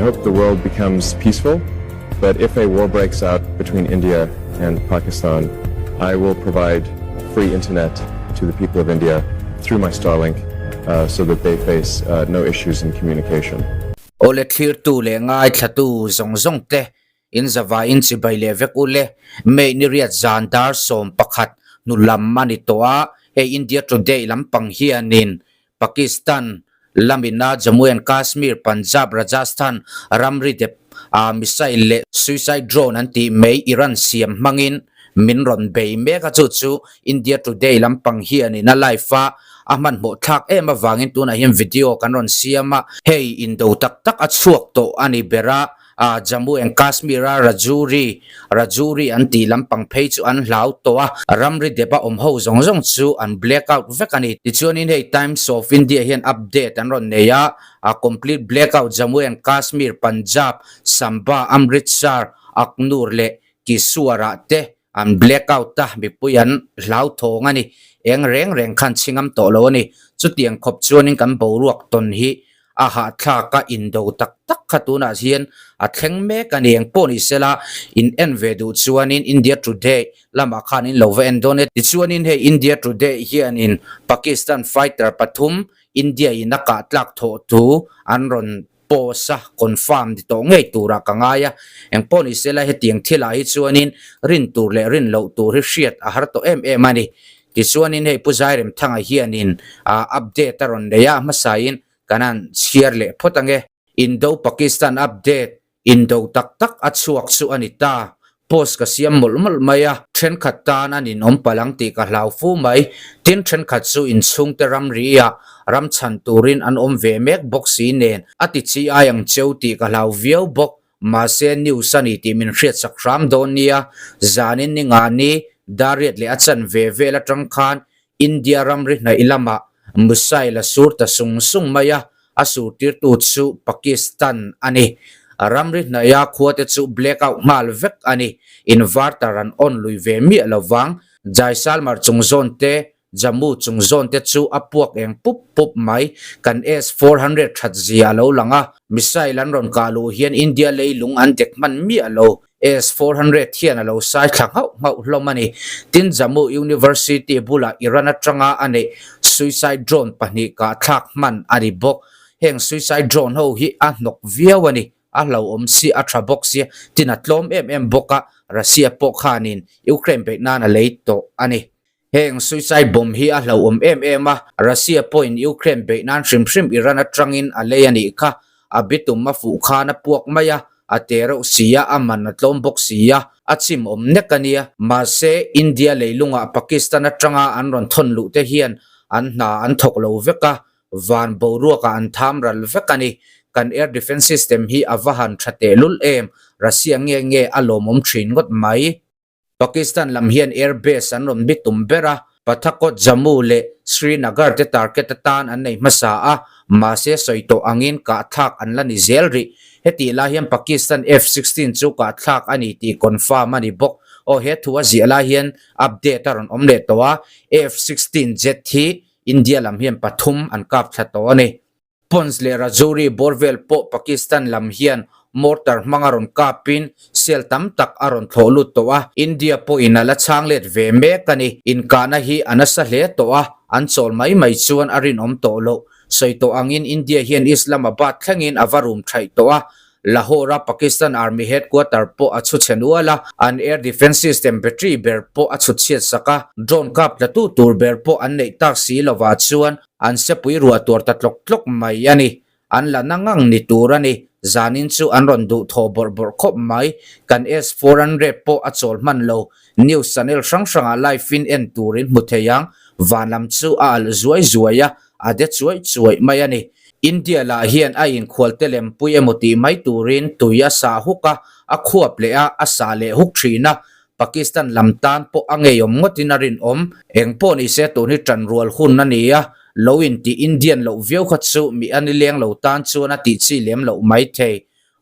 hope the world becomes peaceful, but if a war breaks out between India and Pakistan, I will provide free internet to the people of India through my Starlink uh, so that they face uh, no issues in communication. Awle thlirtu leh ngaithlatu zawng zawng te in zavaiin chibai leh vek u le. May ni riat zan dar 11 hnu lam a ni tawh a, hei India Today lampang hianin Pakistan lamina Jammu and Kashmir, Punjab, Rajasthan ramri dep ah missile leh suicide drone an tih mai Iran siam hmangin min rawn bei mek a, chu chu India Today lampang hianin a live a a hmanhmawh thlak em avangin tunah hian video kan rawn siam a, hei indo tak tak a chhuak tawh a ni ber a. A Jammu and Kashmir a Rajouri, Rajouri an tih lampang phei chu an hlau tawh a, ramri dep a awm ho zawng zawng chu an black out vek a ni. Tichuanin hei Times of India hian update an rawn nei a, a complete black out Jammu and Kashmir, Punjab, Samba, Amritsar, Akhnoor leh Kiswar ah te an black out a, mipui an hlau thawng a ni. Eng reng reng khan chhingam tawh lo a ni. Chutiang khawp chuanin kan boruak tawn hi a hahthlak a indo tak tak kha tunah hian a thleng mek a ni. Eng pawh ni sela in en ve duh chuanin India Today lamah khan in lo va en dawn e. Tichuanin hei India Today hianin Pakistan fighter pathum India in a kah tlak thawh thu an rawn post a confirm ni tawh ngei turah ka ngai a. Eng pawh ni sela hetiang thilah hi chuanin rin tur leh rin loh tur hi hriat a har tawh em em a ni. Tichuanin hei Pu Zairemthanga hianin update a rawn nei a, hmasain kan han chhiar leh phawt ang e. Indo-Pakistan update, Indo tak tak a chhuak chu a ni ta. Post ka siam mawlh mawlh mai a, thenkhat tan an inawm palh ang tih ka hlau fu mai. Tin, thenkhat chu inchhungte ramri ah ram chhan turin an awm ve mek bawk si nen a ti chi ai ang cheu tih ka hlau viau bawk. Mahse, news a ni tih min hriatsak hram dawn nia. Zanin ni nga ni, Dariat leh a chan ve vel atang khan India ramri hnaih lamah missile a sur ta sung sung mai a, a surtirtu chu Pakistan a ni. Ramri hnaiha khuate chu blackout nghal vek a ni. Inverter an on lui ve miah lo vang. Jaisalmer chung zawn te, Jammu chung zawn te chu a puak eng pup pup mai. Kan S-400 that zia a lo lang a, missile an rawn kah luh hian India leilung an dek hman miah lo. S-400 hian a lo sai thla nghauh nghauh hlawm a ni. Tin, Jammu University bulah Iran atanga a neih suicide drone pahnih kah thlak hman a ni bawk. Heng suicide drone ho hi a hnawk viau a ni. A hlauhawm si, a tha bawk si, tin a tlawm em em bawk a, Russia pawh khanin Ukraine beih nan a lei tawh a ni. Heng suicide bomb hi a hlauhawm em em a, Russia pawhin Ukraine beih nan hrim hrim Iran atangin a lei a nih kha. A bitum a fuh khan a puak mai a, a te reuh si a, a man a tlawm bawk si a, a chim awm nek a nia. Mahse, India leilungah Pakistan atanga an rawn thawn luh te hian an hna an thawk lo vek a, van boruakah an tham ral vek a ni. Kan air defence system hi a va han tha tehlul em, Russia nge nge a lawmawm thin ngawt mai. Pakistan lam hian air base an rawn bi tum ber a, Pathakot, Jammu leh Srinagar te target atan an nei hmasa a, mahse sawi tawh angin kahthlak an la ni zel rih. Hetih lai hian Pakistan F-16 chu kahthlak a ni tih confirm a ni bawk. Aw he thu a ziah lai hian update a rawn awm leh tawh a, F-16 jet hi India lam hian pathum an kap thla tawh a ni. Poonch leh Rajouri bawr vel pawh Pakistan lam hian mortar hmanga rawn kapin sel tam tak a rawn thlawh lut tawh a, India pawhin a la chhang let ve mek a ni. Inkahna hi a nasa hle tawh a, an chawl mai mai chuan a rinawm tawh loh. Sawi tawh angin India hian Islamabad thlengin a va rum thaih tawh a, Lahore-a Pakistan Army headquarter pawh a chhu chhe nual a, an air defence system battery ber pawh a chhut chhiat sak a, drone kap tlatu tur ber pawh an neih tak si lovah chuan an sepui ruah tuar ta tlawk tlawk mai a ni. An la na ngang ni tur a ni. Zanin chu an rawn duh thaw bawrh bawrh khawp mai. Kan S-400 pawh a chawl hman lo. News channel hrang hrangah live in en turin hmu thei ang. Van lam chu a alh zuai zuai a, a de chuaih chuaih mai a ni. India lah hian a inkhual te lempui emaw tih mai turin tui a sah huk a, a khuap leh a, a sah leh huk thin a. Pakistan lam tan pawh a ngeiawm ngawtin a rinawm. Eng pawh ni se tun hi tanrual hun a ni a, lo intih Indian loh viau kha chu mi a nileng lo tan chuan a tih chi lem loh mai thei.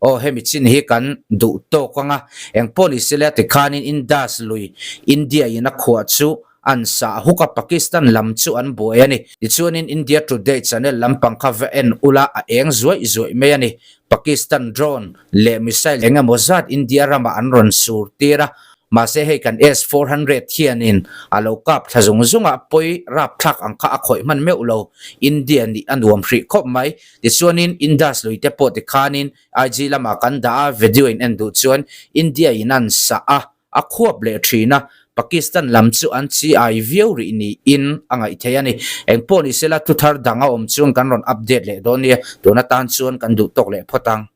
Aw hemi chin hi kan duh tawk ang a, eng pawh ni se le tikhanin Indus lui India in a khuah chu. An sah huk a, Pakistan lam chu an buai a ni. Tichuanin India Today channel lampang kha va en ula a eng zuaih zuaih mai a ni. Pakistan drone leh missile eng emaw zat India ramah an rawn sur tir a, mahse hei kan S 400 hianin a lo kap thla zung zung a, pawi rapthlak ang kha a khawih hman meuh lo. India nih a nuam hrih khawp mai. Tichuanin Indus lui te pawh tikhanin IG lamah kan dah a, video in en duh chuan India in an sah a, a khuap leh thin a, Pakistan lam chu an chi ai viau rih niin a ngaih theih a ni. Engpawh ni sela thuthar dang a awm chuan kan rawn update leh dawn nia, tun atan chuan kan duh tawk leh phawt ang.